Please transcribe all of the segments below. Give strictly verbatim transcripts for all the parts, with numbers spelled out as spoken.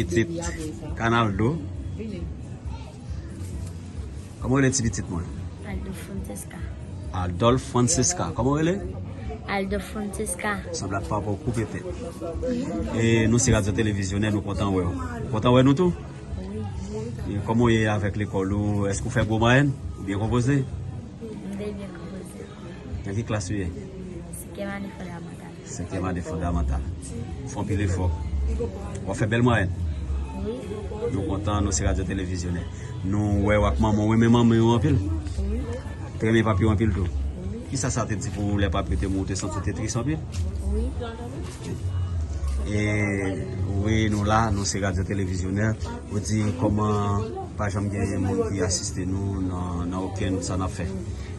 Pitit Kanaldo. Kòman w rele ti pitit mwen? Aldo Francesca. Adolphe Francesca. Kòman w rele? Aldo Francesca. Sanble ak papa w koupe tèt. E nou se Radyo Televizyonè, nou kontan wè w. Kontan wè nou tou? Wi. E kòman w ye avèk lekòl ou? Èske w fè gwo mwayèn? Ou byen konpoze? M te byen konpoze. Nan ki klas ou ye? Senkyèm ane fondamantal. Senkyèm ane fondamantal. Fè anpil efò. W ap fè bèl mwayèn. Wi. Nou kontan, nou se Radyo Televizyonè. Nou wè w ak manman w, renmen manman w anpil. Wi. Te renmen papi w anpil tou. Wi. Kisa sa te di pou ou lè papi w te mouri, ou te santi w te tris anpil? Wi. E wi, nou la, nou se Radyo Televizyonè. Ou di kòman pa janm gen moun ki asiste nou nan, nan okenn sa n ap fè.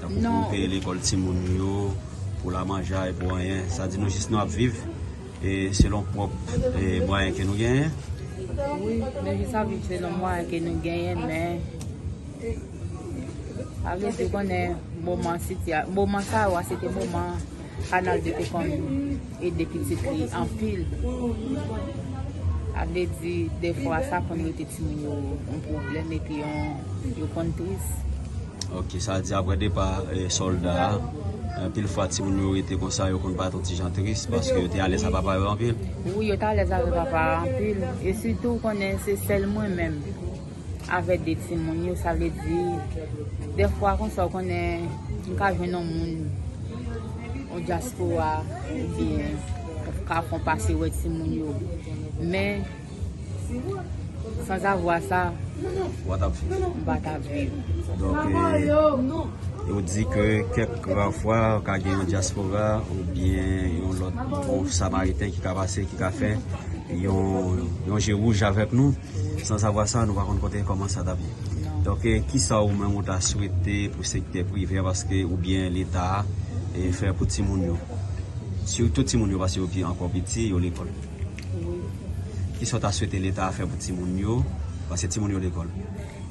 Tankou pou peye lekòl timoun yo, pou lamanjay, pou anyen. Sa di nou jis nou ap viv e selon pwòp e mwayen ke nou genyen. Wi, nou jis ap viv selon mwayen ke nou genyen, men sa vle di konnen moman sitya-, moman sa yo a, se te moman Kanaldo te konn ede pitit li anpil. Sa vle di, defwa sa konn rete timoun yo yon pwoblèm epi yon, yo konn tris. Ok, sa di apre depa e sòlda a, anpil fwa timoun yo rete konsa, yo konn pa t yon ti jan tris paske yo te alèz ak papa yo anpil. Wi, yo te alèz avèk papa yo anpil. E sitou, ou konnen se sèl mwen menm avèk de timoun yo, sa vle di, defwa konsa, ou konnen, m ka jwenn yon moun, yon dyaspora, oubyen ka fè yon pase wè timoun yo. Men, sanzavwa sa, w pa t ap viv. M pa t ap viv. Donk, e, yo di ke kèk ra fwa, ka gen yon dyaspora, oubyen yon lòt bon samariten ki ka pase, ki ka fè yon, yon je wouj avèk nou. Sanzavwa sa, nou pa konn kote kòman sa t ap ye. Non. Donk, e, kisa ou menm ou ta swete pou sektè prive a, paske, oubyen Leta a, e, fè pou timoun yo? Sitou timoun yo, paske yo pi, ankò piti, yo lekòl. Wi. Kisa w ta swete Leta a fè pou timoun yo, paske timoun yo lekòl?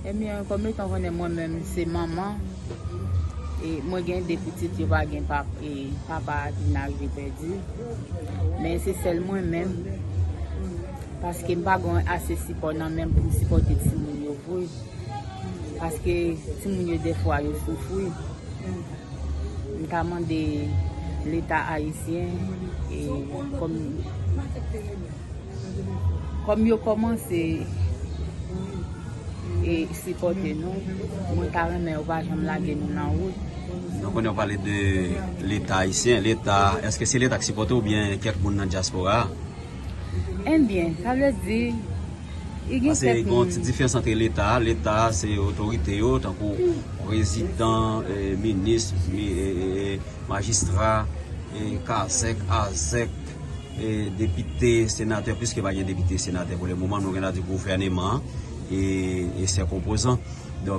Ebyen, kòm etan konnen mwen menm se manman, e mwen gen de pitit, yo pa gen pap-, e papa ki vin arive pèdi. Men se sèl mwen menm, paske m pa gen ase sipò nan men m pou m sipòte timoun yo vre. Paske timoun yo defwa yo soufri. M ta mande Leta ayisyen, e kòm, kòm yo kòmanse e sipòte nou, mwen ta renmen yo pa janm lage nou nan wout. Donk, kounye a w pale de Leta ayisyen. Leta, èske se Leta k sipòte w oubyen kèk moun nan dyaspora a? Ebyen, sa vle di, li gen kèk moun. Paske gen yon ti diferans ant Leta a. Leta a, se otorite yo, tankou prezidan, e, minis, mi-, e, e, e, majistra, e, kazèk, azèk, e, depite, senatè, piske pa gen depite, senatè pou le moman, nou gen la di gouvèneman, e, e sè konpozan. Donk,